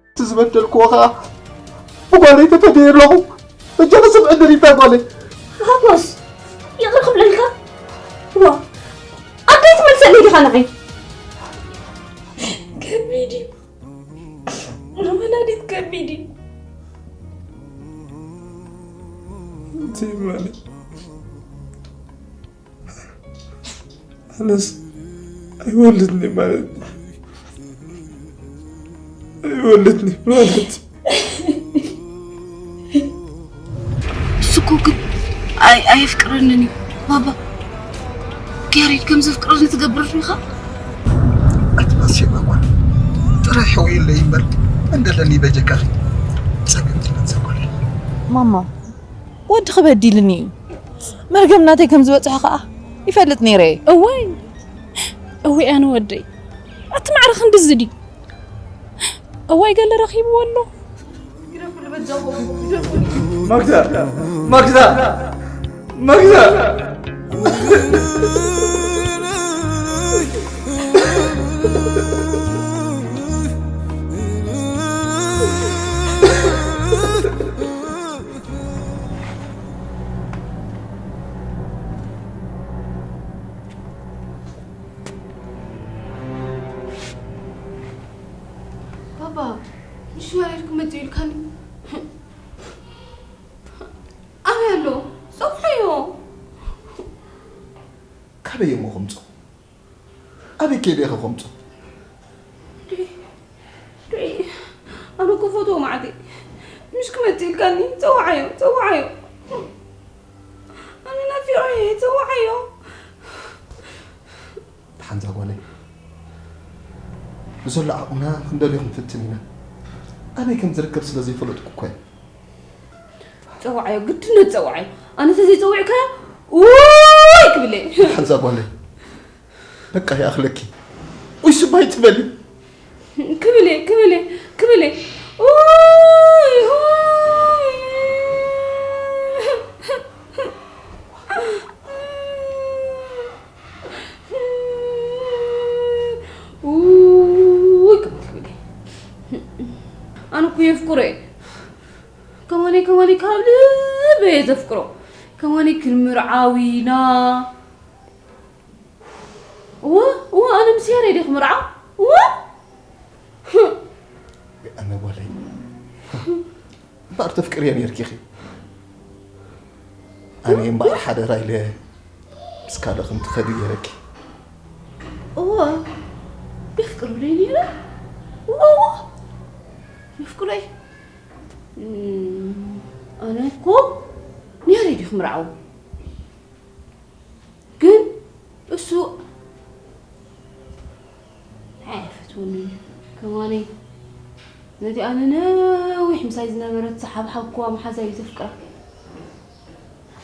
እቲ ዝበደልክዎ ኸኣ ብጓለይ ተፈደየ ኣለኹ። በጃኺ ስምዕኒ ሪታ ጓለይ። ሃጎስ፣ ይቕረ ክብለልካ? ዋ፣ ኣካይ ትመልሰለይ ዲኻ ንዓይ? ከቢድ እዩ። ንወላዲት ከቢድ እዩ። እንታይ ማለት? ኣነስ ኣይወልድኒ ማለት፣ ኣይወልድኒ ማለት። እሱ እኮ ግን ኣይ-፣ ኣየፍቅረንን እዩ። ባባ፣ ያሬድ ከም ዘፍቅረኒ ትገብር ዲኻ? ኣትባስየ ባባ፣ ጥራይ ሕውይለይ እምበር፣ መን ደለኒ በጀካኺ? ጸገም ትለን ዘጓል። ማማ፣ ወድኺ በዲልኒ እዩ። መርገም ናተይ ከም ዝበጽሖ ኸኣ ይፈልጥ ነይረ እየ። እዋይ፣ እዋይ ኣነ ወደይ። ኣቲ ማዕረ ክንድዚ ድዩ? እዋይ ገለ ረኺብዎ ኣሎ። ማግዛ፣ ማግዛ፣ ማግዛ። ባባ፣ ንሱ ያሬድ ክመጽእ ኢልካኒ። ኣበይ ኣሎ? ጸውዓዮ። ካበይ እሞ ከምጾ? ኣበይ ከይደ ኢኸ ከምጾ? ዱይ፣ ዱይ፣ ኣነ እኮ ፈትዎ መዓተይ። ምሽ ክመጽእ ኢልካኒ፣ ጸውዓዮ፣ ጸውዓዮ። ኣነ ናፊቐዮ እየ፣ ጸውዓዮ። ደሓን እዛ ጓለይ፣ ብዘሎ ዓቕምና ክንደልዮ ክንፍትን ኢና። ኣበይ ከም ዝርከብ ስለ ዘይፈለጥኩ እኮ እየ። ጸውዓዮ፣ ግድነት ጸውዓዮ። ኣነ ተዘይጸዊዕካዮ፣ ውይ ክብል እየ። ደሓን እዛ ጓለይ፣ በቃ ይኣኽለኪ። ውይ ስባይ ትበሊ። ክብል እየ፣ ክብል እየ፣ ክብል እየ። ኡይ፣ ኡይ። ኡይ፣ ክብል፣ ክብል እየ። ኣነ እኮ የፍቅሮ እየ። ከማነይ፣ ከማነይ ካብ ልበይ እየ ዘፍቅሮ። ከማነይ ክንምርዓው ኢና። እወ፣ እወ፣ ኣነ ምስ ያሬድ እየ ክምርዓው። እወ። ኣነ ጓለይ፣ እምበኣር ተፍቅርዮ ነይርኪ ኢኺ። ኣነ እምበኣር ሓደራ ኢለ ምስ ካልእ ከም ትኸዲ ገይረኪ። እወ፣ የፍቅር ብለይ ነይረ። እወ፣ እወ፣ የፍቅሮ እየ። እም፣ ኣነ እኮ ንያሬድ እዩ ክምርዓው። ግን እሱ ኣይፈትወንን እዩ። ከማነይ ነቲ ኣነ ነዊሕ ምሳይ ዝነበረት ዝሓብሓብክዋ መሓዛ እዩ ዘፍቅራ።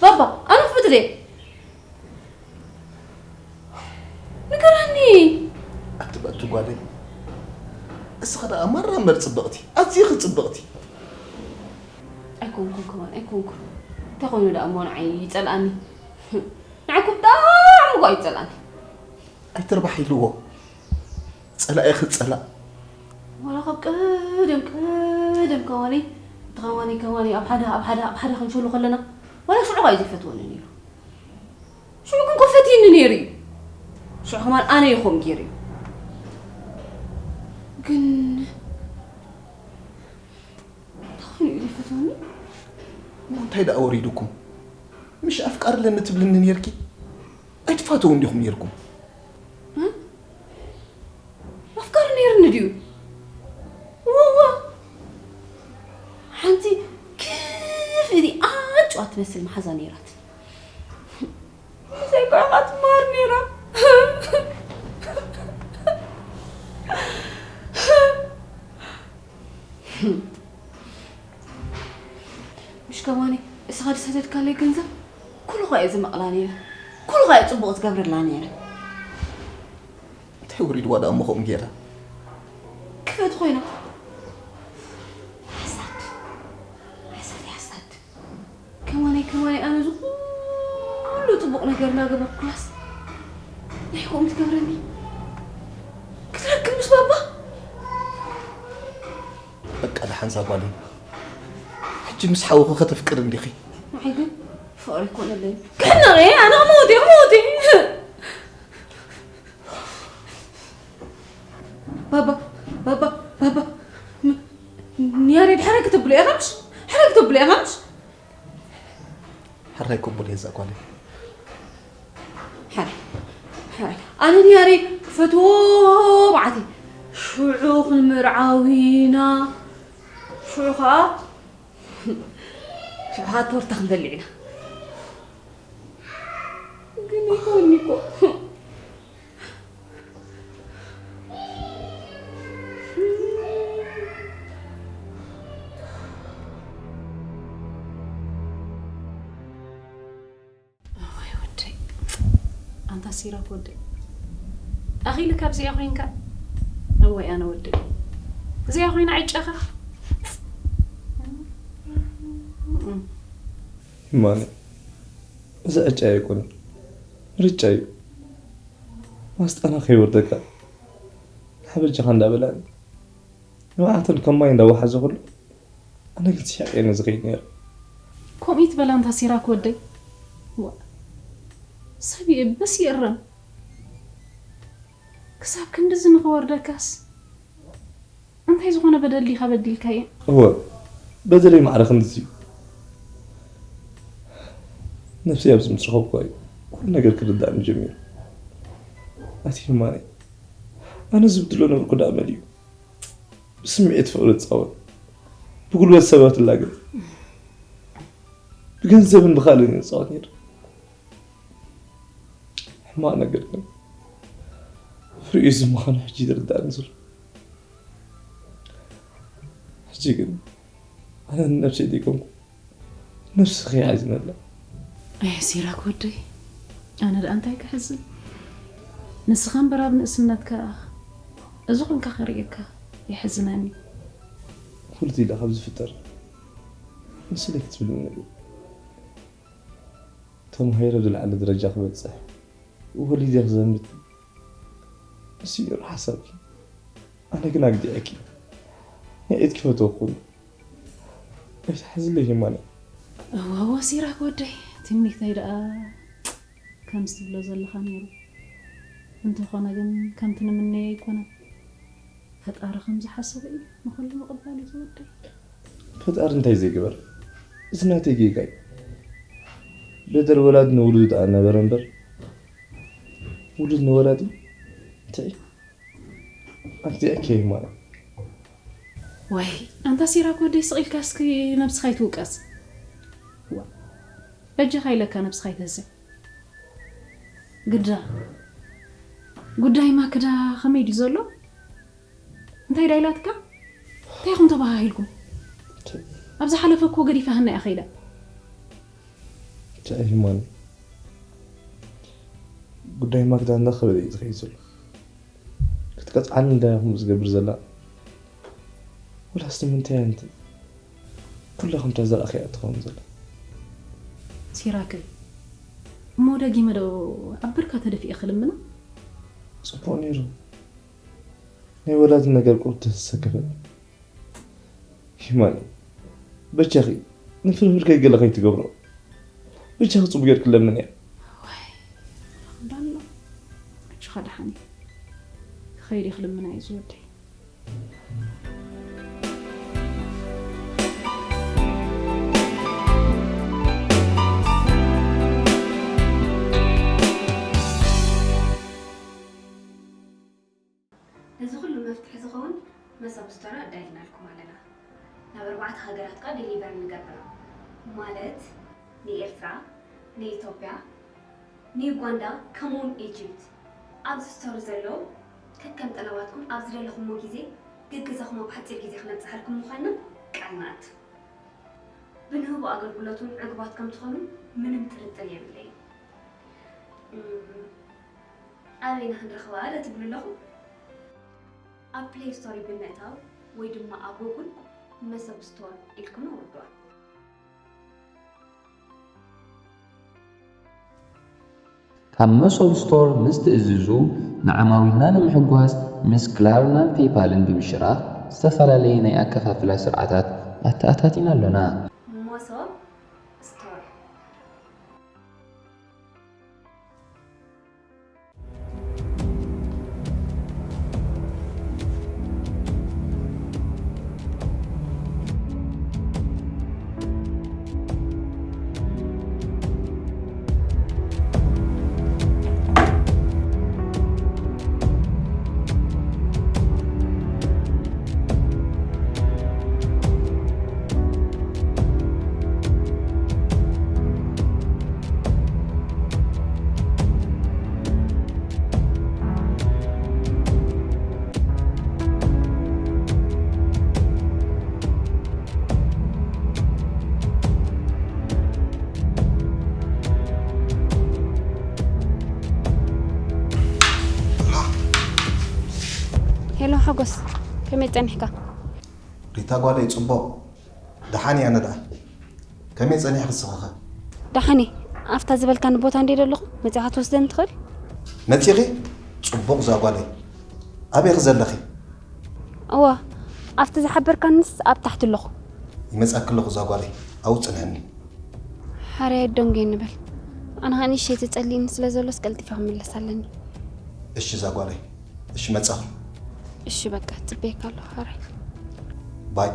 ባባ፣ ኣነ ክፍትል እየ። ንገረኒ። ኣቲ በቱ ጓለይ፣ እስኺ ደኣ ማራ እምበር ጽብቕቲ፣ ኣዝኺ ጽብቕቲ። ኣይ ኣይኮንኩን ከማን ኣይኮንኩን። እንታይ ኮይኑ ደኣ እሞ ንዓይ ይጸልኣኒ? ንዓይ እኮ ብጣዕሚ እኮ እዩ ይጸልኣኒ። ኣይትርባሕ ኢልዎ። ጸላኢ ክጸላእ። ዋላ ካብ ቀደም ቀደም ከማኒ እቲ ከማኒ ከማኒ ኣብ ሓደ ኣብ ሓደ ኣብ ሓደ ክንሸሉ ከለና ዋላ ሽዑ እዩ ዘይፈትወኒ ነይሩ። ሽዑ ግን ኮፈትይኒ ነይሩ እዩ። ሽዑ ከማን ኣነ ይኹም ገይሩ እዩ። ግን እንታይ ኮይኑ እዩ ዘይፈትወኒ? እንታይ ደኣ ወሪዱኩም? ምሽ ኣፍቃሪ ኣለኒ ትብልኒ ነይርኪ? ኣይትፋተውን ዲኹም ነይርኩም? እ? ኣፍቃሪ ነይርኒ ድዩ? እወ፣ ሓንቲ ክፍቲ ኣጭዋ ትመስል መሓዛ ነይራት። ብዘይካ ኢኻ ትመሃር ነይራ። ምሽ ከማኒ እስኻ ዝሰደድካለይ ገንዘብ ኩሉ ኸኣ እየ ዝመቕላ ነይረ። ኩሉ ኸኣ እየ ጽቡቕ ዝገብረላ ነይረ። እንታይ ወሪድዋ ደኣ እሞ ከምኡ ገይራ? ክፍእቲ ኮይና። ሓሳድ። ሓሳድ፣ ሓሳድ። ከማነይ፣ ከማነይ ኣነ እዚ ኩሉ ጽቡቕ ነገር እናገበርኩላስ እንታይ ከምኡ ትገብረኒ? ክትረክብ ምስ ባባ? በቃ ደሓን እዛ ጓለይ። ሕጂ ምስ ሓውኺ ከተፍቅሪ እንዲኺ። ንዓይ ግን ፍቕሪ ኣይኮነለይን። ክሕነቕ እየ፣ ኣነ ክመውት እየ፣ ክመውት እየ። ባባ፣ ባባ፣ ባባ። ም-፣ ንያሬድ ሕራይ ክተብሎ ኢኻ ምሽ? ሕራይ ክተብሎ ኢኻ ምሽ? ሕራይ ከብሎ እየ እዛ ጓለይ። ሕራይ፣ ሕራይ። ኣነ ንያሬድ ፈትዎ መዓት እየ። ሽዑ ክንምርዓው ኢና። ሽዑ ኸኣ፣ ሽዑ ኸኣ ቶርታ ክንበልዕ ኢና። ግን ኣይኮንኩ። እዋይ ወደይ፣ ኣንታ ሲራክ ወደይ፣ ኣኺልካ ኣብዚኣ ኮይንካ። እዋይ ኣነ ወደይ፣ እዚኣ ኮይና ዕጨኻ። ማነ፣ እዚ ዕጫ ኣይኮነን፣ ርጫ እዩ። ማስጣና ከይወርደካ ሓበጃኻ እንዳበላኒ ንብዓተን ከም ማይ እንዳወሓዘ ከሎ ኣነ ግን ስሒቐ እየ ዝኸይድ ነይረ። ከምኡ ይትበል ኣንታ ሲራክ ወደይ። ዋ፣ ሰብ ይእበስ ይእረም። ክሳብ ክንድዚ ንኸወርደካስ እንታይ ዝኾነ በደል ዲኻ በዲልካየ? እወ፣ በደለይ ማዕረ ክንድዚ እዩ። ነብሰይ ኣብዚ ምስ ረኸብኩዋ እዩ ኩሉ ነገር ክርዳእኒ ጀሚሩ። ኣቲ ማነ፣ ኣነ ዝብድሎ ነበርኩ ደኣ መን እዩ? ብስምዒት ፍቕሪ ዝጻወት፣ ብጉልበት ሰባት ዝላገጽ፣ ብገንዘብን ብኻልእን እዩ ዝጻወት ነይሩ። ሕማቕ ነገር ግን ፍሪኡ እዚ ምዃኑ ሕጂ ይርዳእኒ ዘሎ። ሕጂ ግን ኣነ ንነብሰይ ዘይኮንኩ ነብስኺ ሓዚነላ። ኣየ ሲራክ ወደይ፣ ኣነ ደኣ እንታይ ክሕዝን? ንስኻ እምበር ኣብ ንእስነትካ እዚ ኾንካ ክርእየካ የሕዝነኒ። ኩሉ ኢለ ካብ ዝፍጠር ንስለይ ክትብልኒ ነይሩ። ተማሂረ ኣብ ዝለዓለ ደረጃ ክበጽሕ፣ ወሊደ ክዘምት፣ ንሱ እዩ ነይሩ ሓሳብኪ። ኣነ ግን ኣግዲዐኪ። ንዒት ክፈተኹን። ኣይትሓዝለይ ሂማነ። እወ፣ እወ፣ ሲራክ ወደይ፣ ትምኒተይ ደኣ ከምዚ ትብሎ ዘለኻ ነይሩ። እንተኾነ ግን ከምቲ ንምነዮ ኣይኮነን። ፈጣሪ ከም ዝሓሰቦ እዩ ንኹሉ ምቕባል እዩ ዝወደይ። ፈጣሪ እንታይ ዘይገበር? እዚ ናተይ ጌጋ እዩ። በደል ወላዲ ንውሉዱ ደኣ ነበረ እምበር፣ ውሉድ ንወላዲ እንታይ? ኣግዲዐኪ እየ ማለት። ዋይ፣ ኣንታ ሲራክ ወደይ፣ ስቕ ኢልካ እስኪ ነብስኻ ኣይትውቀስ። ዋ፣ በጃኻ ኢለካ ነብስኻ ኣይትህሰ። ግዳ፣ ጉዳይ ማክዳ ከመይ ድዩ ዘሎ? እንታይ ዳ ኢላትካ? እንታይ ኢኹም ተባሃሂልኩም? ኣብ ዝሓለፈ እኮ ገዲፋህና እያ ከይዳ። እንታይ እዩ ማን? ጉዳይ ማክዳ እንዳኸበደ እዩ ዝኸይድ ዘሎ። ክትቀጽዓኒ እንታይ ኢኹም ዝገብር ዘላ? ወላስ ንምንታይ እያ እንተ-? ኩላ ከምታ ዝረኣኽያ ትኸውን ዘላ። ሲራከይ፣ እሞ ደጊመ ዶ ኣብ ብርካ ተደፊኤ ክልምና? ጽቡቕ ነይሩ። ናይ ወላዲ ነገር ቁርብ ተሰከፈኒ። ሂማኒ፣ በጃኺ ንፍርፍር ከይገለ ከይትገብሮ። በጃኺ ጽቡቕ ጌርኪ ለምንያ። ዋይ፣ ባላ። እሺ፣ ኸ ደሓን እዩ። ክኸይድ እዩ ክልምና እዩ ዝወደይ። እዚ ኩሉ መፍትሒ ዝኸውን መሰብ ስቶር ኣዳሊናልኩም ኣለና። ናብ ኣርባዕተ ሃገራት ከኣ ዴሊቨር ንገብራ። ማለት ንኤርትራ፣ ንኢትዮጵያ፣ ንዩጋንዳ፣ ከምኡውን ኢጅፕት። ኣብዚ ስቶር ዘለዉ ከከም ጠለባትኩም ኣብ ዝደለኹምዎ ግዜ ገገዛኹም ኣብ ሓጺር ግዜ ክነብጽሓልኩም ምዃንና ቃል ንኣቱ። ብንህቦ ኣገልግሎት እውን ዕጉባት ከም ትኾኑ ምንም ጥርጥር የብለይን። እም፣ ኣበይና ክንረኽባ ዶ ትብሉ ኣለኹም? ኣብ ፕሌይ ስቶር ብምእታው ወይ ድማ ኣብ ጉግል መሰብ ስቶር ኢልኩም ኣውርድዋ። ካብ መሶብ ስቶር ምስ ትእዝዙ፣ ንዓማዊልና ንምሕጓስ ምስ ክላርናን ፔይፓልን ብምሽራኽ ዝተፈላለየ ናይ ኣከፋፍላ ስርዓታት ኣተኣታቲና ኣሎና። መሶብ ስቶር። ሄሎ ሓጎስ፣ ከመይ ጸኒሕካ? ሪታ ጓለይ፣ ጽቡቕ። ደሓን እየ ኣነ ደኣ። ከመይ ጸኒሕኪ ንስኺኸ? ደሓን እየ። ኣብታ ዝበልካኒ ቦታ እንድየ ዘለኹ፣ መጺኻ ትወስደኒ ትኽእል? መጺኺ? ጽቡቕ እዛ ጓለይ። ኣበይኺ ዘለኺ? እዋ፣ ኣብቲ ዝሓበርካንስ ኣብ ታሕቲ ኣለኹ። ይመጻኪ ኣለኹ እዛ ጓለይ። ኣብኡ ጽንሕኒ። ሓራይ ኣደንጉየኒ በል። ኣነ ኸኣ ንእሽተይ ተጸሊእኒ ስለ ዘሎስ ቀልጢፈ ክምለስ ኣለኒ። እሺ እዛ ጓለይ። እሺ መጻኹ። እሺ በቃ፣ ጽበየካ ኣለኹ ሓራይ። ባይ።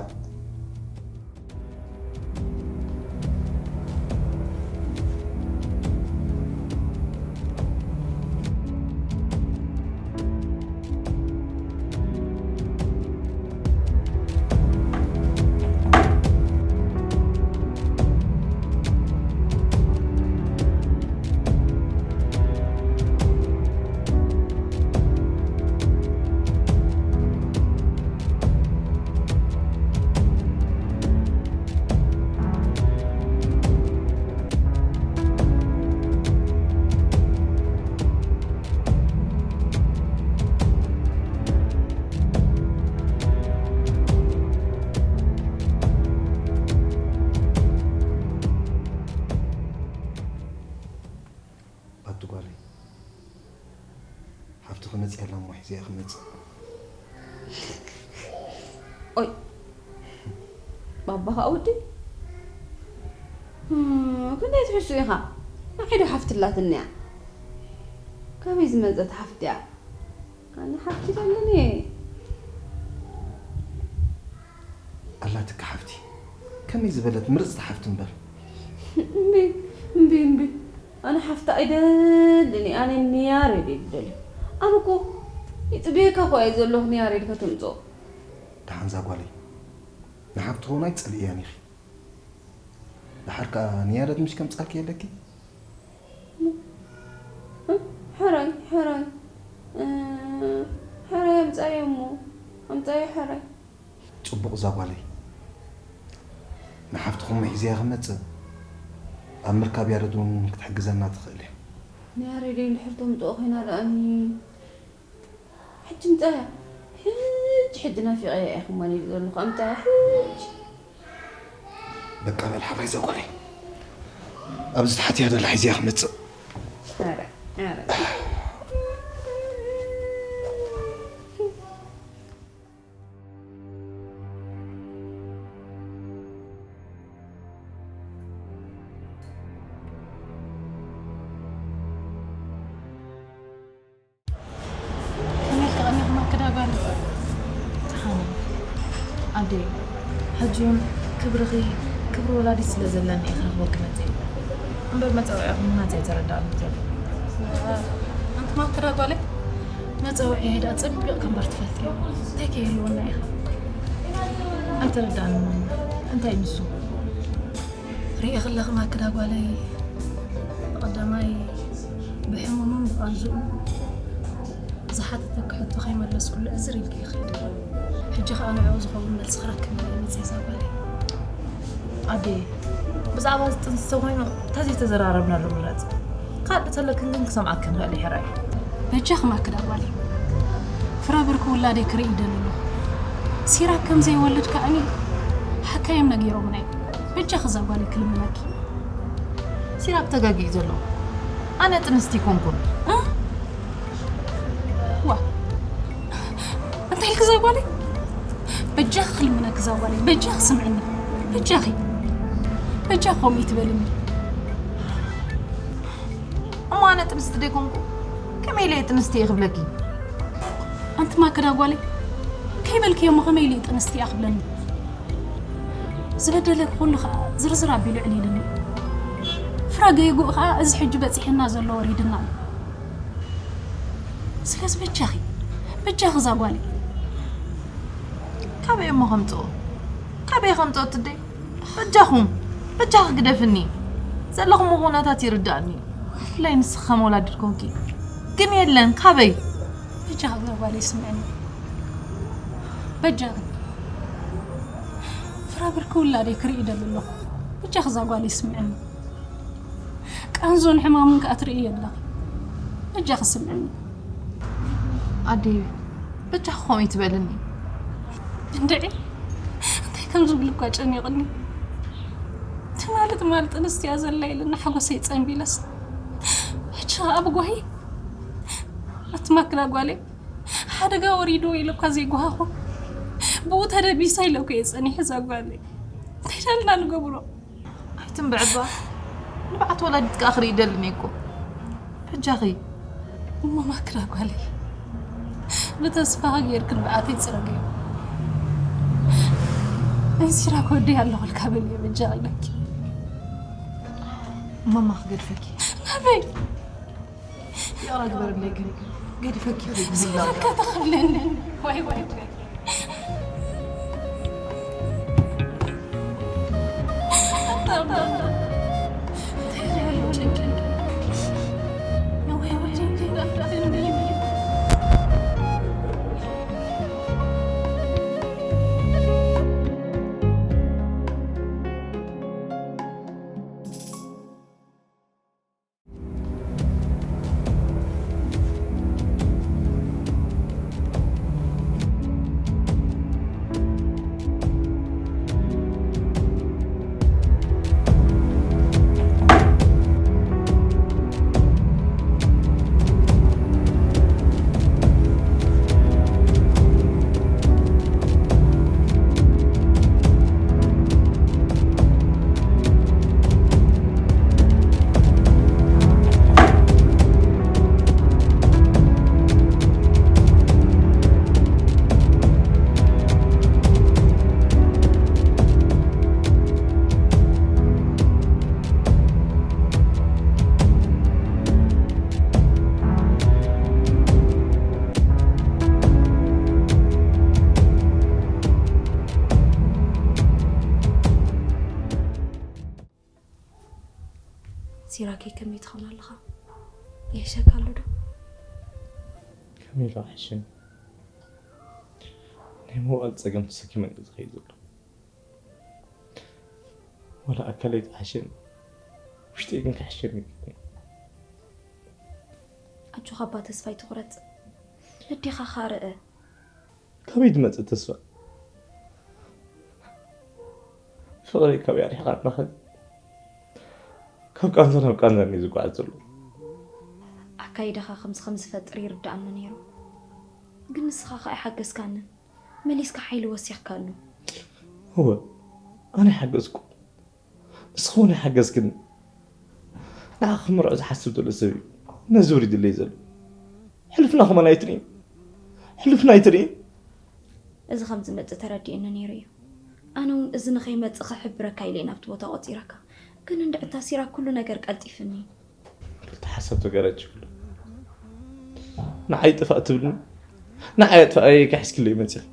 ኣቲ ጓለይ፣ ሓፍትኺ መጺኣ ኣላ እሞ ሒዘያ ክመጽእ። ኦይ፣ ባባ ኸኣ ወዲ? እም፣ ክንደይ ትሕሱ ኢኻ? ንዓይ ዶ ሓፍቲ ኣላትኒ እያ? ካበይ ዝመጸት ሓፍቲ እያ? ኣነ ሓፍቲ ዘለኒ እየ። ኣላትካ ሓፍቲ፣ ከመይ ዝበለት ምርጽቲ ሓፍቲ እምበር። እምቢ፣ እምቢ፣ እምቢ። ኣነ ሓፍቲ ኣይደልን እየ፣ ኣነ ንያሬድ እየ ዝደሊ። ኣነ እኮ ይጽበየካ እኮ እየ ዘለኹ ንያሬድ ከተምጽኦ። ደሓን እዛ ጓለይ፣ ንሓፍቲ ኾን ኣይትጸልእያን ኢኺ። ደሓር ከኣ ንያሬድ ምሽ ከምጻልኪ የለኪ? እ፣ ሕራይ፣ ሕራይ፣ እ፣ ሕራይ ኣምጻዮ እሞ፣ ኣምጻዮ ሕራይ። ጽቡቕ እዛ ጓለይ። ንሓፍትኹም ሒዘያ ክመጽእ፣ ኣብ ምርካብ ያሬድ እውን ክትሕግዘና ትኽእል እያ። ንያሬደይ እንድሕር ተምጽኦ ኮይና ደኣኒ። ሕጂ ምጻያ። ሕጂ፣ ሕጂ ናፊቐያ እየ ክማን ኢሉ ዘለኹ። ኣምጻያ ሕጂ። በቃ በል ሓፍረይ ዘጓለይ። ኣብዚ ተሓትያ ደላ ሒዝያ ክመጽእ። ኧረ፣ ኧረ። ከመይ ቀኒኹም ኣክዳ ጓል? ደሓን። ኣደይ፣ ሕጂ እውን ክብርኺ፣ ክብሪ ወላዲት ስለ ዘለኒ እየ ክረኽበኪ መጺአ። እምበር መጸውዒኹም ናተይ ተረዳእኒ ዘሎ። ኣንቲ ማክዳ ጓለይ፣ መጸውዒ ሄዳ ጸቢቕ ከንበር ትፈልጥዮ። እንታይ ከይህልወና ኢኻ? ኣይተረዳእኒ። እንታይ ንሱ? ርኢኺ ኣለኺ ማክዳ ጓለይ፣ ብቐዳማይ ብሕሙምን ብቓንዝኡን ዝሓተተኪ ሕቶ ከይመለስኩሉ ዕዝር ኢልኪ ኢኺ ከይድኪ። ሕጂ ኸኣ ንዕኡ ዝኸውን መልሲ ክረክብ እየ መጺአ እዛ ጓለይ። ኣደይ፣ ብዛዕባ እዚ ጥንሲ ተኾይኑ እንተዘይተዘራረብናሉ ምረጽ። ካልእ ተለክን ግን ክሰምዓክን ክእል እየ ሕራይ። በጃኺ ማክዳ ጓለይ፣ ፍረ ብርኪ ውላደይ ክርኢ ይደሊ ኣለኹ። ሲራክ ከም ዘይወልድ ከኣኒ ሓካይም ነጊሮምና እዮም። በጃኺ እዛ ጓለይ ክልምነኪ። ሲራክ ተጋጊዩ ዘሎ። ኣነ ጥንስቲ ኣይኮንኩን። እ? ዋ። እንታይ ኢልኪ እዛ ጓለይ? በጃኺ ክልምነኪ እዛ ጓለይ። በጃኺ ስምዕኒ። በጃኺ። በጃኺ ከምኡ ትበልኒ። እሞ ኣነ ጥንስቲ ደይኮንኩ? ከመይ ኢለ እየ ጥንስቲ እየ ክብለኪ? ኣንቲ ማክዳ ጓለይ፣ ከይበልክዮ እሞ ከመይ ኢለ እየ ጥንስቲ እያ ክብለኒ? ዝበደለኪ ኩሉ ኸኣ ዝርዝር ኣቢሉ ዕሊልኒ። ፍረ ገይጉኡ ኸኣ እዚ ሕጂ በጺሕና ዘሎ ወሪድና ኣሎ። ስለዚ በጃኺ፣ በጃኺ እዛ ጓለይ። ካበይ እሞ ከምጽኦ? ካበይ ከምጽኦ ትደይ? በጃኹም፣ በጃኺ ግደፍኒ። ዘለኹሞ ኩነታት ይርዳእኒ። ብፍላይ ንስኺ ከም ወላዲት ኮንኪ። ግን የለን፣ ካበይ? በጃኺ እዛ ጓለይ ስምዕኒ። በጃኺ። ፍረ ብርኪ ውላደይ ክርኢ ይደሊ ኣለኹ። በጃኺ እዛ ጓለይ ስምዕኒ። ቃንዙን ሕማሙን ከኣ ትርእዮ ኣለኺ። በጃኺ ስምዕኒ። ኣደይ፣ በጃኺ ከምኡ ኣይትበልኒ። እንድዒ፣ እንታይ ከም ዝብል እኳ ጨኒቕኒ። ትማሊ፣ ትማሊ ጥንስቲ እያ ዘላ ኢለኒ ሓጎሰይ ጸንቢለስ። ሕጂ ኸኣ ብጓሂ፣ ኣቲ ማክዳ ጓለይ፣ ሓደጋ ወሪዱ ኢለ እኳ ዘይጓሃኹ፣ ብኡ ተደቢሳ ኢለ እኮ እየ ጸኒሐ እዛ ጓለይ። እንታይ ዳልና ንገብሮ? ኣይትንብዕባ። ንብዓት ወላዲት ከኣ ክርኢ ይደልን እየ እኮ። በጃኺ። እሞ ማክዳ ጓለይ፣ ብተስፋ ጌርኪ ንብዓተይ ጽረግዮ። እንሲራ ክወደይ ኣለኹልካ በልዮ በጃኺ ኢለኪ። እማማ ክገድፈኪ። ናበይ? ይቕረ ግበርለይ ግን ገዲፈኪ ኸይድ ዝላጋ። ከተኽብለኒ። ዋይ፣ ዋይ፣ ዋይ። ሲራኬ ከመይ ትኸውን ኣለኻ? ይሕሸካ ኣሎ ዶ? ከመይ ኢሉ ክሕሸኒ? ናይ ምውዓል ጸገም ተሰኪመ እየ ዝኸይድ ዘለኹ። ወላ ኣካለይ ክሕሸኒ፣ ውሽጠይ ግን ክሕሸኒ ኣይክእልን። ኣጆኻ እባ ተስፋ ኣይትቑረጽ። ነዴኻ ኸኣ ርእ። ካበይ ዝመጽእ ተስፋ? ፍቕረይ ካብ ኣርሒቓ እናኸደ ካብ ቃንዛ ናብ ቃንዛ እዩ ዝጓዓዝ ዘሎ። ኣካይዳኻ ከምዚ ከም ዝፈጥር ይርዳኣኒ ነይሩ፣ ግን ንስኻ ከኣ ኣይሓገዝካንን። መሊስካ ሓይሊ ወሲኽካሉ። እወ፣ ኣነ ሓገዝኩ፣ ንስኻ እውን ኣይሓገዝክን። ንዓኻ ክምርዖ ዝሓስብ ዘሎ ሰብ እዩ ነዚ ውሪድለይ ዘሎ። ሕልፍና ከማን ኣይትርእይን፣ ሕልፍና ኣይትርእይን። እዚ ከም ዝመጽእ ተረዲኡኒ ነይሩ እዩ። ኣነ እውን እዚ ንኸይመጽእ ክሕብረካ ኢለ ናብቲ ቦታ ቆጺረካ። ግን እንድዕታ ሲራክ ኩሉ ነገር ቀልጢፍኒ። ክልተ ሓሳብ ተጋራጭ ይብሉ። ንዓይ ጥፋእ ትብልኒ፣ ንዓይ ኣጥፋኣየ ከሒስክለይ መጺኺ።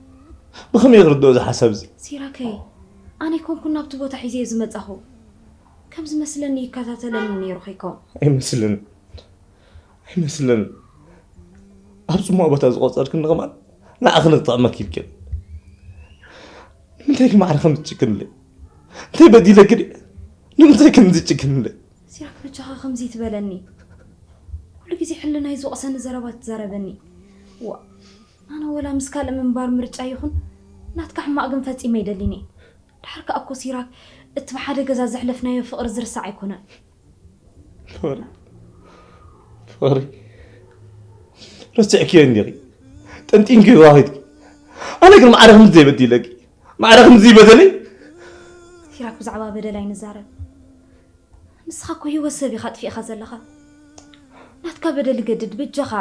ብኸመይ ክርድኦ እዚ ሓሳብ እዚ? ሲራከይ፣ ኣነ ኣይኮንኩን ናብቲ ቦታ ሒዘዮ ዝመጻኹ። ከም ዝመስለኒ ይከታተለኒ ነይሩ ኸይኮ። ኣይመስልን፣ ኣይመስልን። ኣብ ጽሙቕ ቦታ ዝቆጸርክኒ ከማን ንዓኺ ንክጠቕመኪ ኢልክን። ንምንታይ ግን ማዕረ ከም ዝጭክንለይ? እንታይ በዲለኪ ድየ? ንምንታይ ከም ዝጭክንለይ? ሲራክ፣ በጃኻ ከምዚ ትበለኒ። ኩሉ ግዜ ሕልናይ ዝወቕሰኒ ዘረባ ትዛረበኒ። ዋ፣ ኣነ ወላ ምስ ካልእ ምንባር ምርጫ ይኹን፣ ናትካ ሕማቕ ግን ፈጺመ ኣይደሊን እየ። ድሓር ከኣ እኮ ሲራክ፣ እቲ ብሓደ ገዛ ዘሕለፍናዮ ፍቕሪ ዝርሳዕ ኣይኮነን። ፍቕሪ፣ ፍቕሪ፣ ረሲዕክዮ እንዲኺ፣ ጠንጢንክዮ ኸይድኪ። ኣነ ግን ማዕረ ከምዚ ዘይበዲለኪ፣ ማዕረ ከምዚ በደለይ። ሲራክ፣ ብዛዕባ በደል ኣይንዛረብ። ንስኻ እኮ ህይወት ሰብ ኢኻ ኣጥፊእኻ ዘለኻ። ናትካ በደል ይገድድ፣ በጃኻ፣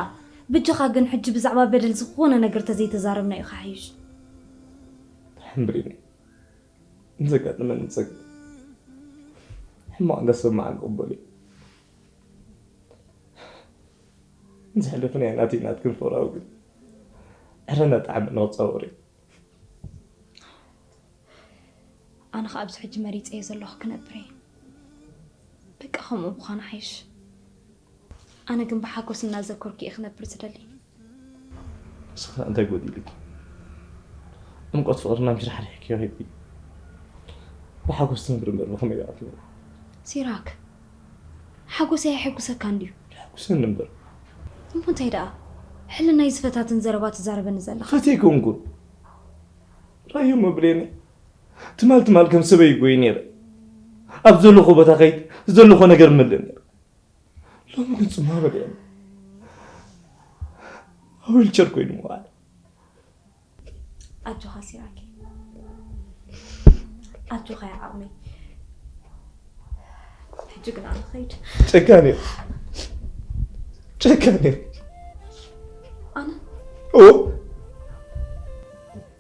በጃኻ ግን ሕጂ ብዛዕባ በደል ዝኾነ ነገር ተዘይተዛረብና እዩ ክሓይሽ። ሕምብሪኒ፣ ንዘጋጥመኒ ጸገም ሕማቕ እንዳሰማዕኒ እቕበሎ እየ። ንዝሕለፈ ናይ ናተይ ናትክን ፍቕራዊ ግን ዕረ እንዳጠዓመ ንኽጻወር እዩ። ኣነ ኸኣ ኣብዚ ሕጂ መሪጸዮ ዘለኹ ክነብር እየ። በቃ ከምኡ ምዃኑ ሓይሽ። ኣነ ግን ብሓጎስ እናዘከርኩ እየ ክነብር ዝደሊ። ንስኻ እንታይ ጎዲሉኪ? ዕምቆት ፍቕርና ምሽ ሓርሒክዮ ሂብኪ። ብሓጎስ ትነብሪ እምበር ብኸመይ ደኣ ትነብሪ? ሲራክ፣ ሓጎሰይ ኣይሕጉሰካን ድዩ? የሕጉሰኒ እምበር። እሞ እንታይ ደኣ ሕልናይ ዝፈታትን ዘረባ ትዛረበኒ ዘለኻ? ፈትየ ኣይኮንኩን። ራእዮ መብልየኒ። ትማል ትማል ከም ሰበይ ይጎይ ነይረ። ኣብ ዘለኹ ቦታ ከይድ፣ ዝደለኹ ነገር እመልእ ነይረ። ሎሚ ግን ጽማመ ድየ ኣብ ዊልቸር ኮይኑ ምውዓል። ኣጆኻ ሲራኪ፣ ኣጆኻ ያ ዓቕመይ። ሕጂ ግን ኣነ ኸይድ። ጨካን እየ፣ ጨካን እየ። ኣነ ኦ፣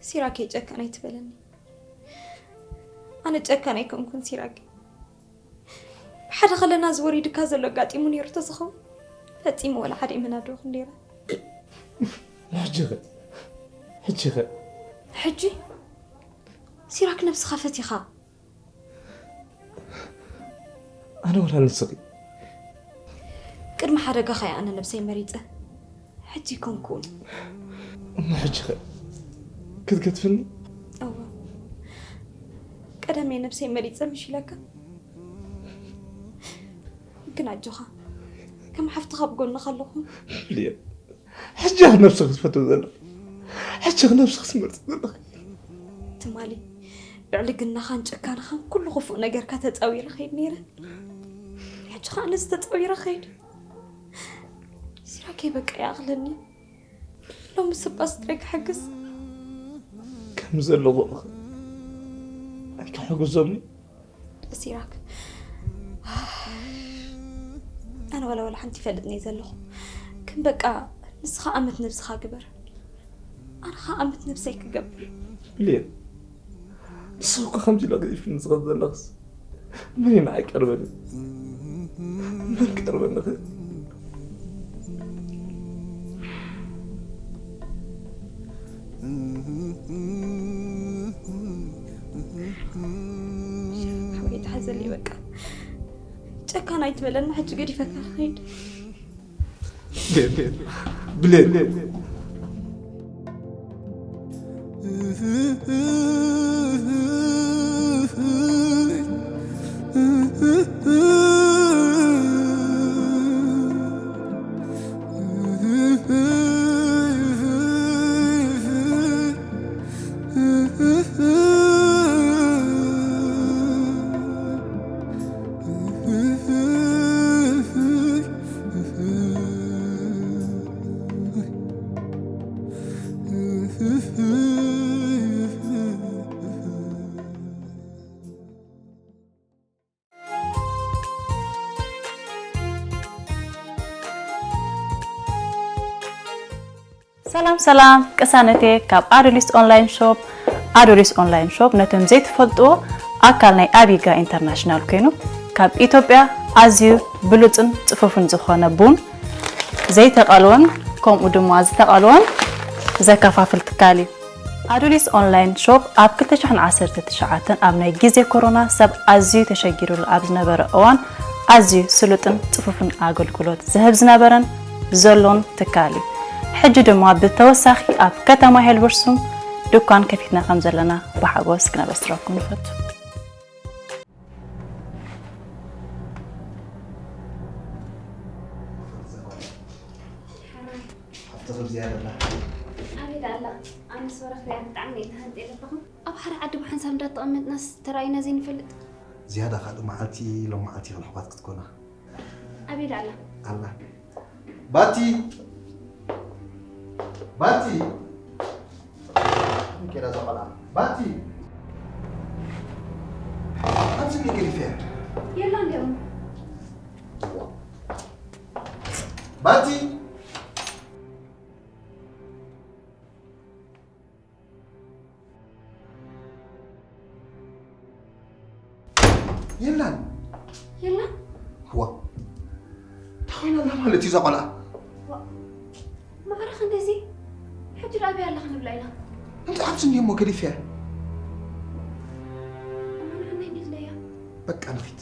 ሲራኪ ጨካን ኣይትበለኒ። ኣነ ጨካን ኣይኮንኩን ሲራኪ። ብሓደ ከለና ዝወሪድካ ዘሎ ኣጋጢሙ ነይሩ ተዝኸውን ፈጺሙ ወላ ሓደ ይመናደወኹ ነይረ። ሕጂኸ? ሕጂኸ? ሕጂ ሲራክ ነብስኻ ፈቲኻ። ኣነ ወላ ንስኺ? ቅድሚ ሓደጋኻ እየ ኣነ ነብሰይ መሪጸ። ሕጂ ኣይኮንኩን። እሞ ሕጂኸ? ክትገድፍኒ? እወ። ቀደም እየ ነብሰይ መሪጸ ምሽ ኢለካ። ግን ኣጆኻ፣ ከም ሓፍትኻ ኣብ ጎንኻ ኣለኹ። ብሌን፣ ሕጂ ኢኺ ነብስኺ ትፈትዊ ዘለኺ፣ ሕጂ ኢኺ ነብስኺ ትመርጺ ዘለኺ። ትማሊ ብዕልግናኻን ጭካንኻን ኩሉ ክፉእ ነገርካ ተጻዊረ ኸይድ ነይረ። ሕጂ ኸኣ ነዚ ተጻዊረ ኸይድ። ሲራከይ በቃ ይኣኽለኒ። ሎሚ ስባስ ጥራይ ክሕግዝ። ከም ዘለኹ ኣይክሕግዞም። ሲራክ፣ ኣነ ዋላ ዋላ ሓንቲ ይፈልጥኒ ዘለኹ። ግን በቃ ንስኻ ኣመት ነብስኻ ግበር። ኣነ ኸኣ ኣመት ነብሰይ ክገብር። ብሌን፣ ንስኺ እኮ ከምዚ ኢለ ገዲፍክኒ ዝኸድ ዘለኽስ መን እዩ ንዓይ ቀርበኒ? መን ክቀርበኒ ይኽእል? ሓወይ ተሓዘለይ በቃ። ጨካን ኣይትበለና፣ ሕጂ ገዲፈካ ክኸይድ። ብሌን፣ ብሌን። ሰላም ሰላም ቅሳነቴ ካብ ኣዶሊስ ኦንላይን ሾፕ። ኣዶሊስ ኦንላይን ሾፕ ነቶም ዘይትፈልጥዎ ኣካል ናይ ኣቢጋ ኢንተርናሽናል ኮይኑ ካብ ኢትዮጵያ ኣዝዩ ብሉጽን ጽፉፍን ዝኾነ ቡን ዘይተቐልወን ከምኡ ድማ ዝተቐልወን ዘከፋፍል ትካል እዩ። ኣዶሊስ ኦንላይን ሾፕ ኣብ ክልተ ሽሕን ዓሰርተ ትሽዓተን ኣብ ናይ ግዜ ኮሮና ሰብ ኣዝዩ ተሸጊሩሉ ኣብ ዝነበረ እዋን ኣዝዩ ስሉጥን ጽፉፍን ኣገልግሎት ዝህብ ዝነበረን ዘሎን ትካል እዩ። ሕጂ ድማ ብተወሳኺ ኣብ ከተማ ሄልበርሱም ድኳን ከፊትና ከም ዘለና ብሓጎስ ክነበስረኩም ንፈቱ። ኣብቲ ክብ ዝያዳ ኣላ። ኣቤት ኣላ። ኣነ ሶራ ክሪኣ ብጣዕሚ እየ ተሃንጥየ ዘለኹ። ኣብ ሓደ ዓዲ ብሓንሳብ እንዳተቐመጥናስ ተራኢና ዘይንፈልጥ። ዝያዳ ካልእ መዓልቲ ሎም መዓልቲ ኢኽን ኣሕዋት ክትኮና። ኣቤት ኣላ። ኣላ። ባቲ! ባቲ! ከዳ እዛ ቆልዓ። ባቲ! ኣብዚ እንዲ ገዲፈያ። የላ እንዲኦም። ባቲ! የላን። የላን? ዋ። እንታይ ኮይና ኣላ ማለት እዩ እዛ ቆልዓ? ዋ። ማዕረ ክንድዚ? ሕጂ ደኣ ኣበይ ኣላ ክንብላ ኢና? እንታይ ኣብዚ እንዲ እሞ ገዲፈያ። እሞ ንዓና ይንድለያ። በቃ ንኺድ።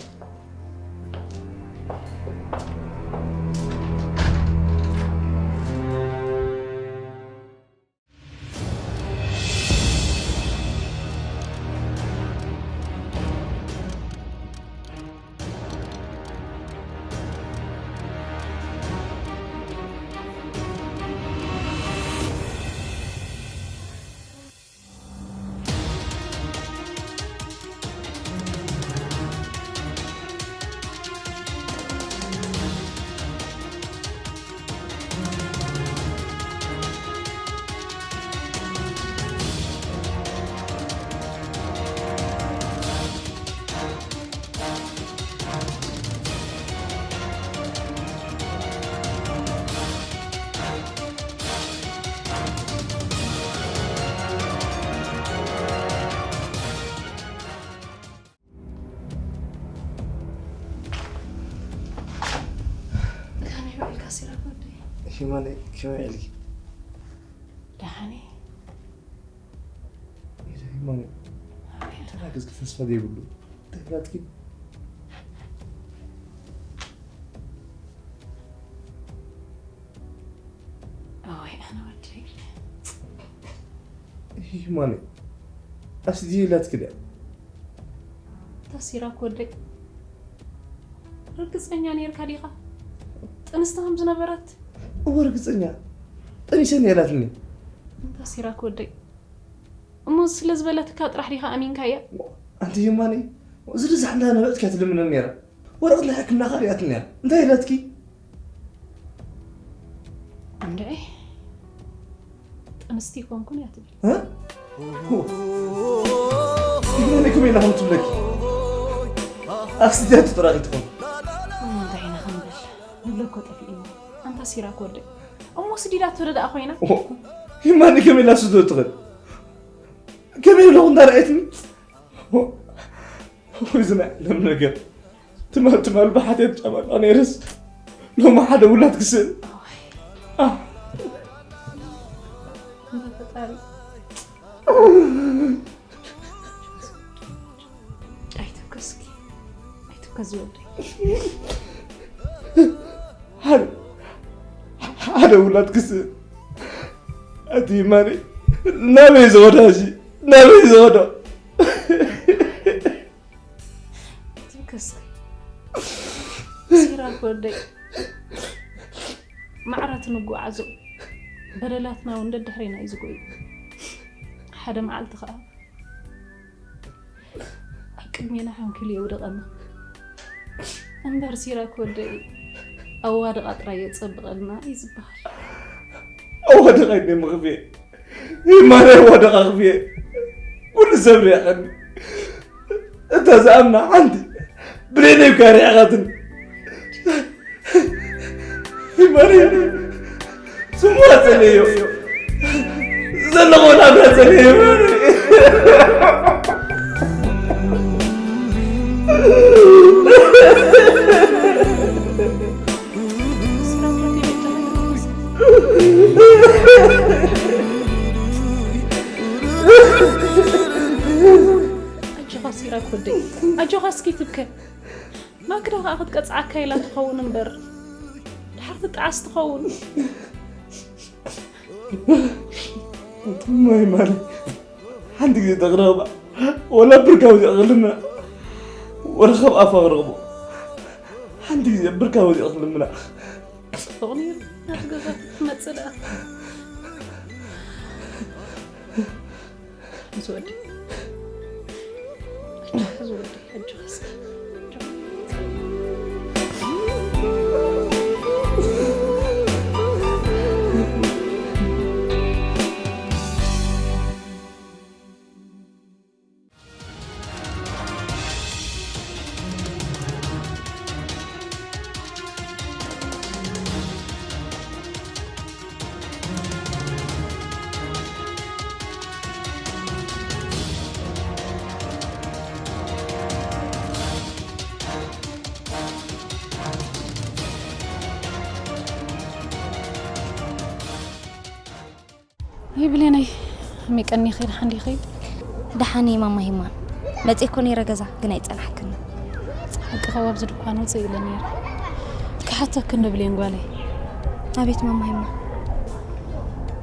ከመይ ውዒልካ ሲራክ ወደይ? ሂማነይ ከመይ ውዒልኪ? ደሓን እየ። ኢዛ ሂማነይ ኣቤት። ተናገዝኪ ተስፋ ዘይብሉ እንታይ ናትኪ? እዋይ ኣነ ወደይ። ሂማነይ ኣስዲ ኢላትኪ ድያ? እታ ሲራክ ወደይ፣ ርግጸኛ ኔርካ ዲኻ ጥንስቲ ከም ዝነበረት? እወ ርግጸኛ፣ ጠኒሰ እየ ኢላትኒ። እንታ ሲራክ ወደይ፣ እሞ ስለ ዝበለትካ ጥራሕ ዲኻ ኣሚንካያ? ኣንቲ ሂማነይ፣ ዝርዛሕ እንዳ ነበጥኪ እያ ትልምነኒ ነይራ። ወረቐት ናይ ሕክምናኻ ሪኣትኒ እያ። እንታይ ኢላትኪ? እንድዒ ጥንስቲ ኣይኮንኩን እያ ትብል። እ? ሂማነይ ከመይ ኢላ ከም ትብለኪ? ኣብ ስደት ጥራይ ትኾን። እሞ እንታይ ኢና ክንብል? ንብሎ እኮ ጠፊእና። ኣንታ ሲራክ ወደይ። እሞ ስዲዳቶ ዶ ደኣ ኮይና? ሂማነይ ከመይ ኢላ ስዶ ትኽእል? ከመይ ኢለኹ እንዳ ረኣየትኒ? ወይ እዚ ናይ ዓለም ነገር። ትማል ትማል ብሓትየት ጨመቃ ነይረስ ሎሚ ሓደ ውላድ ክስእን። እንታ ፈጣሪ። ኣይትብከስኪ፣ ኣይትብከስ ዝወደይ። ሓደ ሓደ ውላድ ክስእን። ኣቲ ማሪ ናበይ ዝኸዶ ሕጂ? ናበይ ዝኸዶ? ኣይትብከስኪ። ሲራክ ወደይ። ማዕረ ትንጓዓዞ በደላትና እውን ደድሕሬና እዩ ዝጎዩ። ሓደ መዓልቲ ኸዓ ኣብ ቅድሜና ሓንኪሉ የውድቐና። እምበር ሲራክ ወደይ ኣዋድቓ ጥራይ የጸብቐልና እዩ ዝበሃል። ኣዋድቓ እየ ምኽፍየ። ይማነ ኣዋድቓ ክፍየ። ኩሉ ሰብ ሪኣኸኒ። እታ ዝኣምና ሓንቲ ብሌነይ እኳ ሪኣኻትኒ። ይማነ ስሙዋ ጸለዮ። ዘለኹ ናብ ናጸገ ኣጆኻ ሲራክ ወደይ፣ ኣጆኻ እስኪ ትብከ። ማክዳ ከኣ ክትቀጽዓካ ኢላ ትኸውን እምበር ድሓር ትጠዓስ ትኸውን። ማይ ማለ ሓንቲ ግዜ ተቕረባ ወላ ብርካ ወዲቕ ክልምና ወላ ካብ ኣፋ ክረኽቦ ሓንቲ ግዜ ብርካ ወዲቕ ክልምና። ጽቡቕ ነይሩ ናብቲ ገዛ ክትመጽእ ደኣ። እዚ ወዲ ኣጆኻ፣ እዚ ወዲ ኣጆኻ እስኪ። ይብሌነይ፣ ከመይ ቀኒኺ? ደሓን ዲኺ? ደሓን እየ ማማ ሂማን። መጺኤ እኮ ነይረ ገዛ፣ ግን ኣይጸናሕክን። ሓቂ ኸው ኣብዚ ድኳን ውጽእ ኢለ ነይረ። ክሓተኪ እንዶ ብሌን ጓለይ። ኣቤት ማማ ሂማን።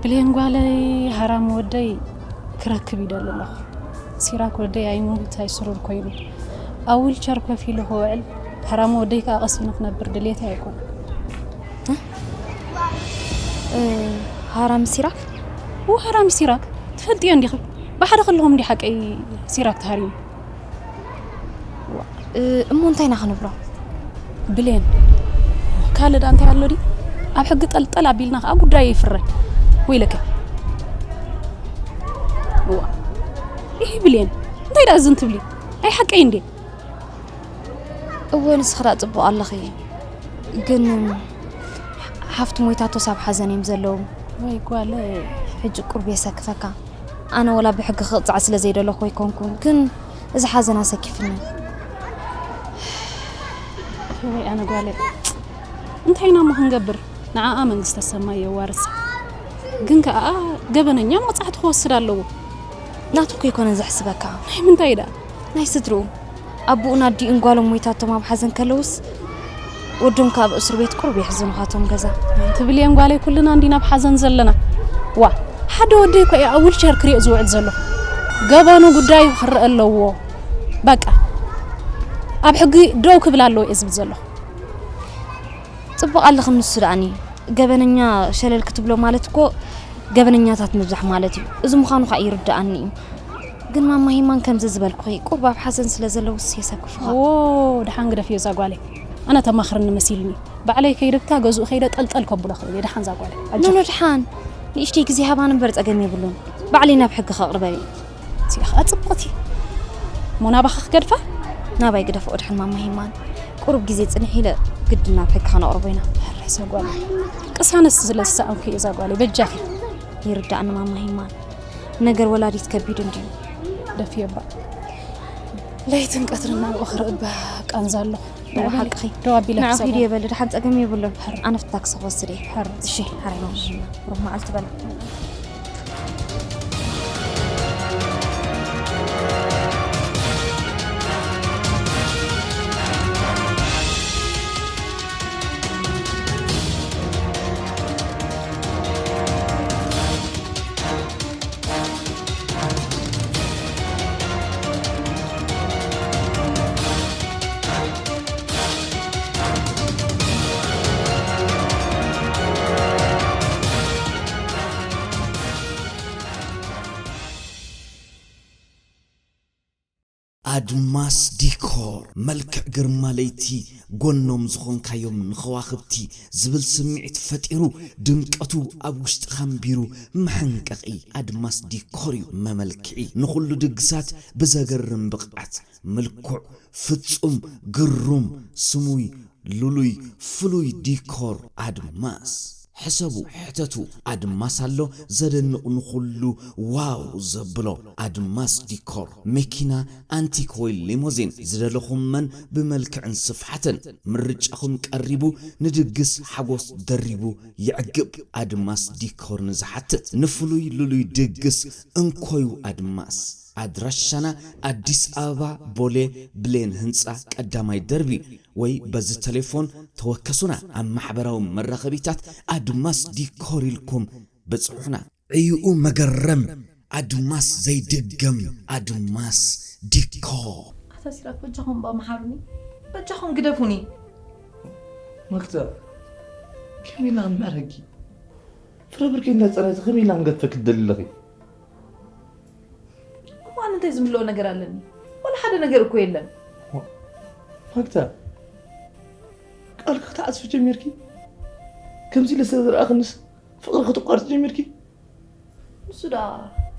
ብሌን ጓለይ፣ ሃራም ወደይ ክረክብ ይደሊ ኣለኹ። ሲራክ ወደይ ኣይሙት ኣይስሩር ኮይኑ ኣብ ዊልቸር ኮፍ ኢሉ ክውዕል፣ ሃራም ወደይ ከኣ ቀሲኑ ክነብር ድሌተይ ኣይኮነን። ሃራም ሲራክ? ው ሃራም ሲራክ ትፈልጥዮ እንዲኺ? ብሓደ ከለኹም እንዲ ሓቀይ ሲራክ ተሃሪሙ። እሞ እንታይ ኢና ክንብሎ? ብሌን፣ ካልእ ደኣ እንታይ ኣሎ ድዩ? ኣብ ሕጊ ጠልጠል ኣቢልና ከኣ ጉዳዩ ይፍረ። ወይለከ። እዋ። ይሄ ብሌን፣ እንታይ ደኣ ዝን ትብሊ? ኣይ ሓቀይ እንዴ? እወ ንስኺ ደኣ ጽቡቕ ኣለኺ። ግን ሓፍቲ ሞይታቶስ ኣብ ሓዘን እዮም ዘለዉ። ወይ ጓለይ። ሕጂ ቁሩብ የሰክፈካ። ኣነ ወላ ብሕጊ ክቕጻዕ ስለ ዘይደለኹ ኣይኮንኩን፣ ግን እዚ ሓዘን ኣሰኪፍኒ። ወይ ኣነ ጓለይ፣ እንታይ ኢና እሞ ክንገብር? ንዓኣ መንግስተ ሰማይ የዋርሳ። ግን ከኣ ገበነኛ መቕጻዕቲ ክወስድ ኣለዎ። ናቱ እኮ ኣይኮነን ዘሕስበካ። ናይ ምንታይ ደኣ? ናይ ስድርኡ። ኣቦኡን ኣዲኡን ጓሎም ሞይታቶም ኣብ ሓዘን ከለውስ፣ ወዶም ከኣ ኣብ እስር ቤት ቁሩብ የሕዝኑኻ እቶም ገዛ። ትብልየን ጓለይ፣ ኩልና እንዲና ኣብ ሓዘን ዘለና። ዋ፣ ሓደ ወደይ እኮ እየ ኣብ ዊልቸር ክሪኦ ዝውዕል ዘለኹ። ገበኑ ጉዳዩ ክረአ ኣለዎ። በቃ ኣብ ሕጊ ደው ክብል ኣለዎ እየ ዝብል ዘለኹ። ጽቡቕ ኣለኽን ንሱ ደኣኒ። ገበነኛ ሸለል ክትብሎ ማለት እኮ ገበነኛታት ምብዛሕ ማለት እዩ። እዚ ምዃኑ ኸኣ ይርድኣኒ እዩ። ግን ማማ ሂማን ከምዚ ዝበልኩኺ ቁሩብ ኣብ ሓዘን ስለ ዘለውስ የሰክፉኻ። ዎ፣ ደሓን ግደፍዮ እዛ ጓለይ። ኣነ ተማኽርኒ መሲልኒ። ባዕለይ ከይደ ብታ ገዝኡ ከይደ ጠልጠል ከብሎ ክእል እየ። ደሓን እዛ ጓለይ። ኣጆኺ። ኖኖ ደሓን ንእሽተይ ግዜ ሃባን እምበር ጸገም የብሉን። ባዕለይ ናብ ሕጊ ከቕርበን እዩ። እዚኣ ኸኣ ጽብቕቲ። እሞ ናባኻ ክገድፋ? ናባይ ግደፍኦ ደሓን ማማ ሂማን። ቁሩብ ግዜ ጽንሕ ኢለ ግድን ናብ ሕጊ ከነቕርቦ ኢና። ሕራይ እዛ ጓለይ። ቅሳነት ስለ ዝሰኣንኩ እየ እዛ ጓለይ። በጃኺ። ይርዳእኒ ማማ ሂማን። ነገር ወላዲት ከቢድ እንድዩ። ደፍየባ። ለይትን ቀትርን ናብኡ ክርእባ ቃንዛ ኣለኹ። ንዑ ሓቅኺ። ደው ኣቢለ ንዑ ክሰብ ኺዲ የበሊ፣ ደሓን ጸገም የብሉን። ሕር። ኣነ ፍታክሲ ክወስድ እየ። ሕር። እሺ፣ ሕራይ ማማ ሂማን። ሩህ መዓልቲ በላ። ኣድማስ ዲኮር፣ መልክዕ ግርማ ለይቲ፣ ጎኖም ዝኾንካዮም ንኸዋኽብቲ ዝብል ስምዒት ፈጢሩ፣ ድምቀቱ ኣብ ውሽጥኻ ኣንቢሩ፣ መሐንቀቒ ኣድማስ ዲኮር እዩ መመልክዒ። ንኹሉ ድግሳት ብዘገርም ብቕዓት፣ ምልኩዕ፣ ፍጹም፣ ግሩም፣ ስሙይ፣ ልሉይ፣ ፍሉይ ዲኮር ኣድማስ። ሕሰቡ፣ ሕተቱ፣ ኣድማስ ኣሎ ዘደንቕ ንኹሉ ዋው ዘብሎ። ኣድማስ ዲኮር፣ መኪና፣ ኣንቲክ ወይ ሊሞዚን ዝደለኹም መን ብመልክዕን ስፍሓትን። ምርጫኹም ቀሪቡ፣ ንድግስ ሓጎስ ደሪቡ የዕግብ። ኣድማስ ዲኮር ንዝሓትት፣ ንፍሉይ ልሉይ ድግስ እንኮዩ ኣድማስ። ኣድራሻና ኣዲስ ኣበባ ቦሌ ብሌን ህንፃ ቀዳማይ ደርቢ ወይ በዚ ቴሌፎን ተወከሱና። ኣብ ማሕበራዊ መራኸቢታት ኣድማስ ዲኮር ኢልኩም በጽሑና። ዕይኡ መገረም ኣድማስ ዘይድገም ኣድማስ ዲኮር። ኣታ ሲራክ በጃኹም እባ መሓሩኒ፣ በጃኹም ግደፉኒ። ማክታ፣ ከመይ ኢልና ክንምሕረኪ? ፍረ ብርከይ እንዳጸረቲ ከመይ ኢልና ክንገድፈኪ ትደሊ ኣለኺ? እሞ ኣነ እንታይ ዝምልኦ ነገር ኣለኒ? ዋላ ሓደ ነገር እኮ የለን። ማክታ፣ ቃልካ ክትዓጽፊ ጀሚርኪ? ከምዚ ኢለ ስለ ዝረኣኽንስ ፍቕሪ ከተቋርጺ ጀሚርኪ? ንሱ ደኣ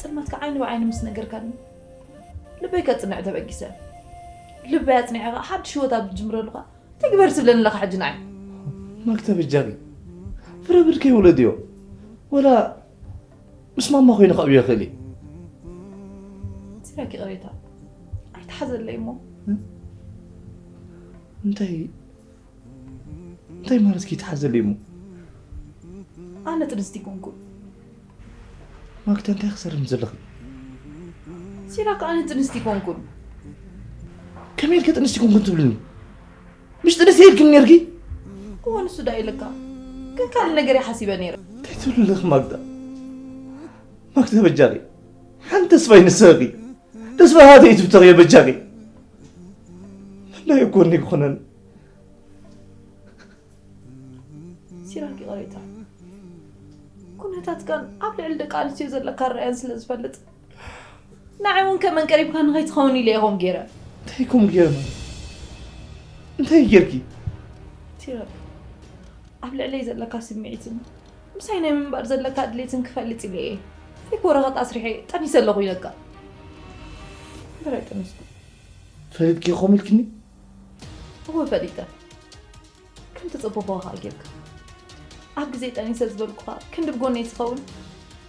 ጽልመትካ ዓይኒ ብዓይኒ ምስ ነገርካኒ ልበይ ከጽንዕ ተበጊሰ። ልበይ ኣጽኒዐ ከኣ ሓድሽ ህይወት ኣብ ዝጅምረሉ ከኣ እንታይ ግበር ትብለኒ ኣለኻ ሕጂ ንዓይ? ማክታ በጃኺ ፍረ ብርከይ ውለድዮ። ወላ ምስ ማማ ኮይነ ከዕብዮ ይኽእል እየ። ሲራክ ይቕሬታ ኣይትሓዘለይ እሞ። እንታይ እንታይ ማለት ከይትሓዘለይ እሞ? ኣነ ጥንስቲ ኣይኮንኩን። ማክታ እንታይ ክሰርም ዘለኺ? ሲራክ ኣነ ጥንስቲ ኣይኮንኩን። ከመይ ኢልኪ ጥንስቲ ኣይኮንኩን ትብልኒ? ምሽ ጥንስቲ ኢልክኒ ነርኪ? እወ ንሱ ዳ ኢለካ። ግን ካልእ ነገር እየ ሓሲበ ነይረ። እንታይ ትብሊ ኣለኺ ማክታ? ማክታ በጃኺ ሓንቲ ተስፋ ይንስኺ። ተስፋ ሃተይ ትብተኽዮ በጃኺ። ናይ ጎኒ ክኾነን። ሲራክ ይቕሬታ። ኩነታትካን ኣብ ልዕሊ ደቂ ኣንስትዮ ዘለካ ኣረኣያን ስለ ዝፈልጥ ንዓይ እውን ከመን ቀሪብካ ንኸይትኸውን ኢለ እየ ከምኡ ገይረ። እንታይ ከምኡ ገይረ ማለት? እንታይ ጌርኪ? ሲራክ ኣብ ልዕለይ ዘለካ ስምዒትን ምሳይ ናይ ምንባር ዘለካ ድሌትን ክፈልጥ ኢለ እየ ፌክ ወረቐት ኣስሪሐ ጠኒሰ ኣለኹ ኢለካ። እምበር ኣይጠነስኩ። ፈሊጥኪ ከምኡ ኢልክኒ? እወ ፈሊጠ። ከም ተጸበኹኻ ከኣ ጌርካ። ኣብ ግዜ ጠኒሰ ዝበልኩኻ ክንዲ ብጎነይ ትኸውን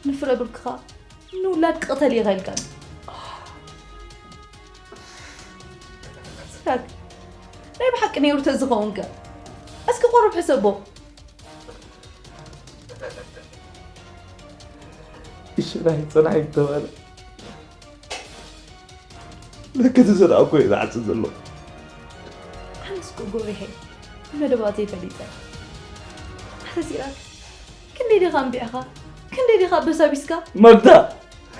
ንፍረ ብርክኻ ንውላድ ክቕተል እየ ኢልካኒ። ሲራክ ናይ ብሓቂ ነይሩ ተዝኸውን ከ? እስኪ ቁሩብ ሕሰቦ። ይሽራይ ጽናይ ተባለ ለከ ተዘርኣ እኮ እዩ ዝዓጽ ዘሎ። ኣነስ እኮ ጎሪሐ መደባተይ ፈሊጠ። ኣታ ሲራክ ክንደይ ዲኻ ኣንቢዕኻ ክንደይ ዲኻ ኣበሳቢስካ። መግዳ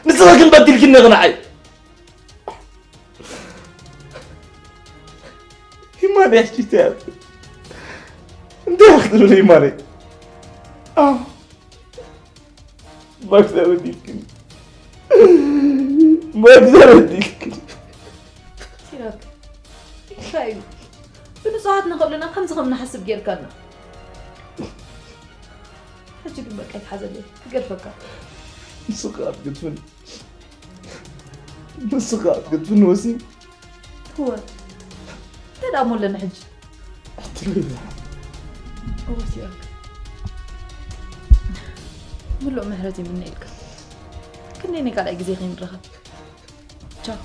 ንስኻ ግን በዲልኪኒ ኢኺ ንዓይ። ይማነ ያሽቲተ ያብ እንደ ያኽትሉ ይማነ። አዎ ማክዳ በዲልክኒ። ማክዳ በዲልክኒ። ሲራክ እንታይ እዩ? ብንጹሃት ንኽእሉና ከምዚ ከም ንሓስብ ጌርካና። ሕጂ ግን በቃ ይትሓዘለይ ክገድፈካ። ንስኻ ክትገድፍኒ ንስኻ ክትገድፍኒ ወሲን እወ እንታይ ደኣ እሞ ኣለና ሕጂ? ኣትለይ እወ ሲራክ ምሉእ ምሕረት ይምነ ኢልካ ክንደይ ናይ ካልኣይ ግዜ ከይንራኸብ ቻው።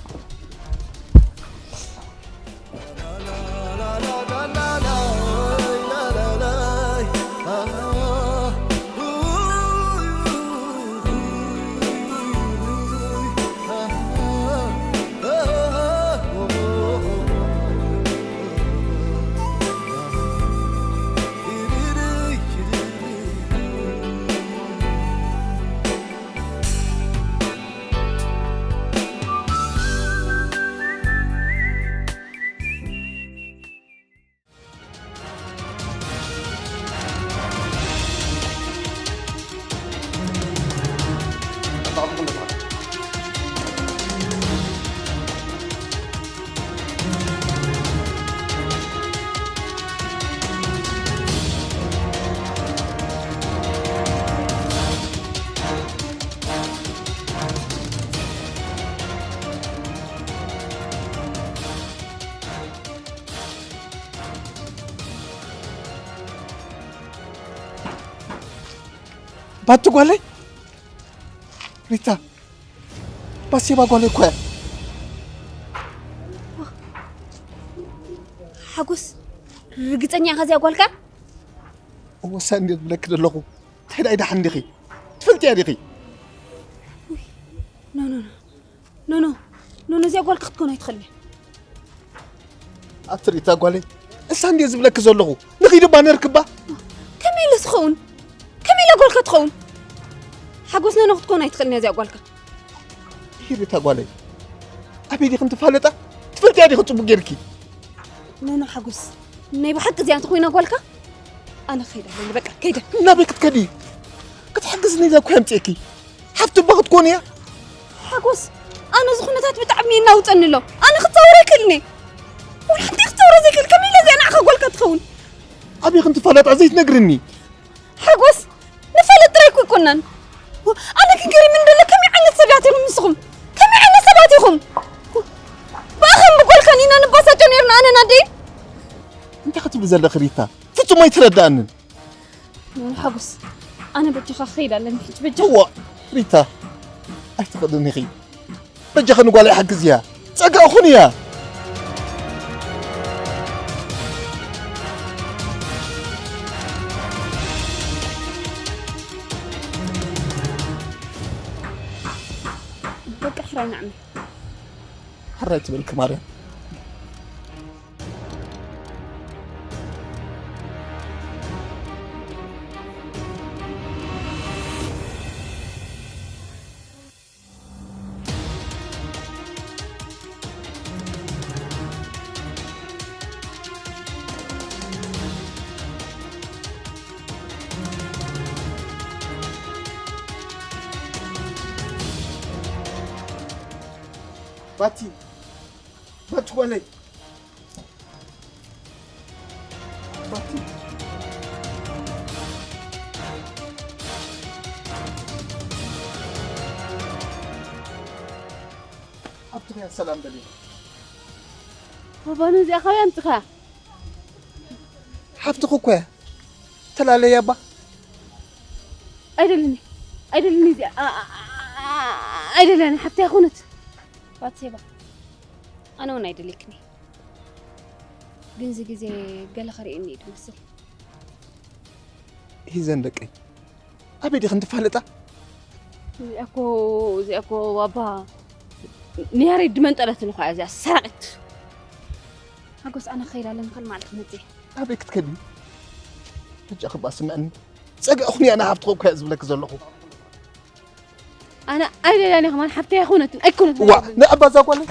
ባቲ ጓለይ? ሪታ፣ ባሴባ ጓለይ እኮ እያ። ሓጎስ፣ ርግጸኛ ኢኻ እዚኣ ጓልካ? እወ፣ ሳን እንድየ ዝብለኪ ዘለኹ። እንታይ ደኣ ኢዳ ሓንዲኺ? ትፈልጥያ ዲኺ? ኖ፣ ኖ፣ ኖ። ኖ፣ ኖ። ኖ፣ ኖ፣ እዚኣ ጓልካ ክትኮን ኣይትኽእልን እያ። ኣቲ ሪታ ጓለይ፣ እሳ እንድየ ዝብለኪ ዘለኹ። ንኺድ እባ ነርክባ። ከመይ ኢለ ትኸውን? ከመይ ኢለ ጓልካ ትኸውን? ሓጎስ፣ ኖ፣ ኖ፣ ክትኮን ኣይትኽእልን እያ እዚኣ ጓልካ። ይሄ ሪታ ጓለይ፣ ኣበይ ዲኺ እንትፋለጣ? ትፈልጥያ ዲኺ ጽቡቅ ጌርኪ? ኖ፣ ኖ፣ ሓጎስ፣ ናይ ብሓቂ እዚኣ እንተኾይና ጓልካ፣ ኣነ ክኸይድ ኣለኒ። በቃ፣ ከይደ። ናበይ ክትከዲ? ክትሕግዝኒ ኢለ እኮ የምጽኤኪ። ሓፍቲ እባ ክትኮኒ እያ። ሓጎስ፣ ኣነ እዚ ኩነታት ብጣዕሚ የናውጸኒ ኣሎ። ኣነ ክጻወር ኣይክእልን እየ። ወላ ሓንቲ ክጻወር ዘይክእል፣ ከመይ ኢለ እዚኣ ንዓኻ ጓልካ ትኸውን? ኣበይ ክንትፋለጣ ዘይትነግርኒ? ሓጎስ፣ ንፋለጥ ጥራይ እኮ ኣይኮናን። ኣነ ግን ገሪሙኒ ዘሎ፣ ከመይ ዓይነት ሰባት ኢኹም ንስኹም? ከመይ ዓይነት ሰባት ኢኹም? ብኣኻን ብጓልካን ኢና ንባሳጨው ነይርና፣ ኣነን ኣደይን። እንታይ ክትብሊ ዘለኺ ሪታ? ፍጹም ኣይትረድኣንን። ሓጎስ፣ ኣነ በጃኻ ክኸይድ ኣለኒ ሕጂ፣ በጃኻ። እዋ፣ ሪታ፣ ኣይትኽእልን ኢኺ። በጃኺ ንጓለይ ሓግዝያ። ጸጋኡ ኩንያ። በቃ ሕራይ ንዓመይ። ሕራይ ትበልኪ ማርያም። ባቲ፣ ባቲ ጓለይ። ኣብቲ ኸያ ሰላም በሊ። ባባ፣ ነዚኣ ካበይ ኣምጽኻያ? ሓፍትኺ እኮ እያ። ተላለያ እባ። ኣይደልን፣ ኣይደልን፣ እዚኣ፣ ኣ-፣ ኣ-፣ ኣ-፣ ኣይደልን፣ ሓፍተይ ኣይኮነት። ባትሴባ፣ ኣነ እውን ኣይደልክኒ። ግን እዚ ግዜ ገለ ከርእየኒ እዩ ዝመስል። ሂዘን ደቀይ፣ ኣበይ ዲኽን ትፋለጣ? እዚኣ እኮ፣ እዚኣ እኮ ባባ ንያሬድ ድመንጠለትኒ እኳ እያ እዚኣ ሰራቂት። ሓጎስ፣ ኣነ ክኸይድ ኣለኒ፣ ካልእ መዓልቲ ክመጽእ እየ። ኣበይ ክትከዲ? በጃኺ እባ ስምዕኒ። ጸግዒ ኩኒ፣ ኣነ ሓፍትኺ እኮ እየ ዝብለኪ ዘለኹ። ኣነ ኣይደልያን እየ ከማን፣ ሓፍተይ ኣይኮነትን፣ ኣይኮነትን። ዋ፣ ንዕባ እዛ ጓለይ።